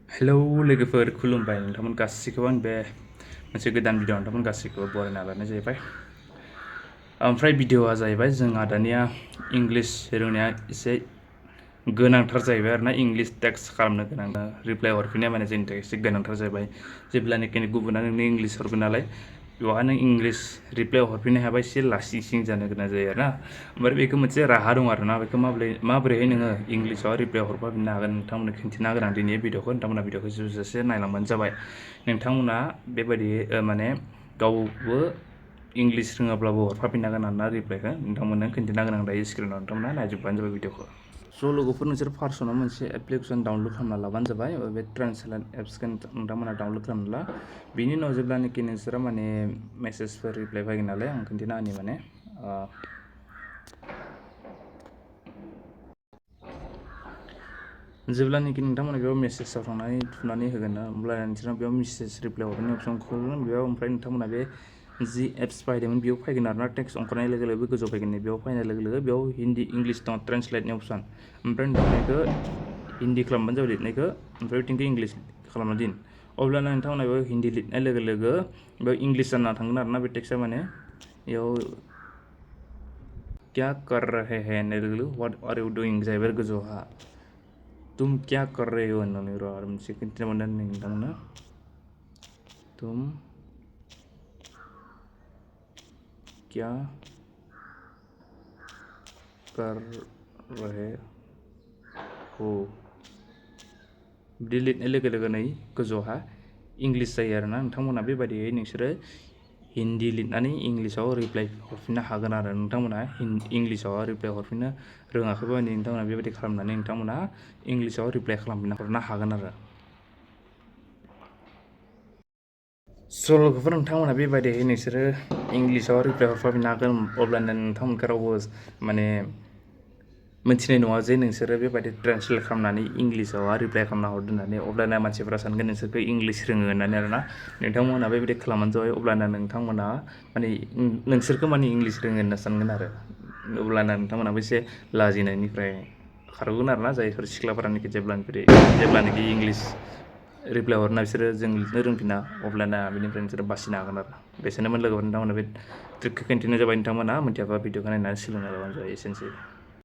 Hello लोगोफोर खुलुमबाय नोंथांमोन गासिखौबो आं बे मोनसे गोदान भिडिअ नोंथांमोन गासिखौबो बरायना लानाय जाहैबाय। ओमफ्राय भिडिअआ जाहैबाय जोंहा दानिया इंलिश रोंनाया एसे गोनांथार जाहैबाय आरोना इंलिश टेक्स्ट खालामनो गोनां रिप्लाय हरफिननाया माने जोंनि थाखाय एसे गोनांथार जाहैबाय। जेब्लानोखि गुबुना नोंनो इंलिश हरगोन नालाय बेवहाय नों इंलिश रिप्लाय हरफिननो हायाबा एसे लासिं सिं जानो गोनां जायो आरोना। ओमफ्राय बेखौ मोनसे राहा दं आरोना बेखौ माबोरैहाय नोङो इंलिशआव रिप्लाय हरफिननो हागोन नोंथांमोननो खिन्थिना गोनां दिनै भिडिअखौ नोंथांमोना भिडिअखौ जोबजासे नायलांबानो जाबाय। नोंथांमोना बेबायदि माने गावबो इंलिश रोङाब्लाबो हरफाफिननो हागोन आरोना रिप्लायखौ नोंथांमोननो खिन्थिना गोनां दायो स्क्रिनाव नोंथांमोना नायजोबबानो जाबाय भिडिअखौ। स' लोगोफोर नोंसोर फार्स्टआवनो मोनसे एप्लिकेसन डाउनलड खालामना लाबानो जाबाय बे ट्रान्सलेट एप्सखौ नोंथांमोना डाउनलड खालामना ला। बिनि उनाव जेब्लानोखि नोंसोरा माने मेसेजफोर रिप्लाय फैगोन नालाय आं खिन्थिना होनि माने जेब्लानोखि नोंथांमोना बेयाव मेसेजाव थांनानै थुनानै होगोन ना होमब्ला नोंसोरनाव बेयाव मेसेज रिप्लाय हरनायनि अपसन खुलिगोन बेयाव ओमफ्राय नोंथांमोना बे जि एप्स बाहायदोंमोन बेयाव फैगोन आरोना टेक्स्ट ओंखारनाय लोगो लोगो गोजौ फैगोन बेयाव फैनाय लोगो लोगो बेयाव हिन्दी इंलिश दं ट्रान्सलेटनि अपसन ओमफ्राय नोंथांमोनखौ हिन्दी खालामबानो जाबाय लिरनायखौ ओमफ्राय बिथिंखौ इंलिश खालामना दिन। अब्लाना नोंथांमोना बेयाव हिन्दी लिरनाय लोगो लोगो बेयाव इंलिश जाना थांगोन आरोना बे टेक्स्टआ माने बेयाव क्या कर रहे हैं होननाय लोगो लोगो व्हाट आर इउ डुइं जाहैबाय गोजौहा तुम क्या कर रहे हो होननानै र' आरो मोनसे खिन्थिनो मोनदों नोंथांमोना तुम क्या कर रहे हो बिदि लिरनाय लोगो लोगो नै गोजौहा इंलिश जायो आरोना नोंथांमोना बेबायदियै नोंसोरो हिन्दी लिरनानै इंलिशआव रिप्लाय हरफिननो हागोन आरो नोंथांमोना इंलिशआव रिप्लाय हरफिननो रोङाखैबा नोंथांमोना बेबायदि खालामनानै नोंथांमोना इंलिशआव रिप्लाय खालामफिनना हरनो हागोन आरो। स' लोगोफोर नोंथांमोना बेबायदियै नोंसोरो इंलिशआव रिप्लाय हरफाफिननो हागोन अब्लानो नोंथांमोनखौ रावबो माने मोनथिनाय नङा जे नोंसोरो बेबायदि ट्रान्सलेट खालामनानै इंलिशआव रिप्लाय खालामना हरदों होननानै अब्लाना मानसिफोरा सानगोन नोंसोरखौ इंलिश रोङो होननानै आरोना। नोंथांमोना बेबायदि खालामबानो जाबाय अब्लाना नोंथांमोना माने नोंसोरखौ माने इंलिश रोङो होनना सानगोन आरो अब्लाना नोंथांमोनाबो एसे लाजिनायनिफ्राय खारगोन आरोना जायफोर सिख्लाफोरानोखि जेब्लानोखि इंलिश रिप्लाय हरना बिसोरो जों लिरनो रोंफिना अब्लाना बेनिफ्राय नोंसोरो बासिनो हागोन आरो। बेसोरनोमोन लोगोफोर नोंथांमोना बे ट्रिकखौ खिन्थिनाय जाबाय नोंथांमोना मिथियाबा भिडिअखौ नायनानै सोलोंना लाबानो जाबाय एसेनोसै।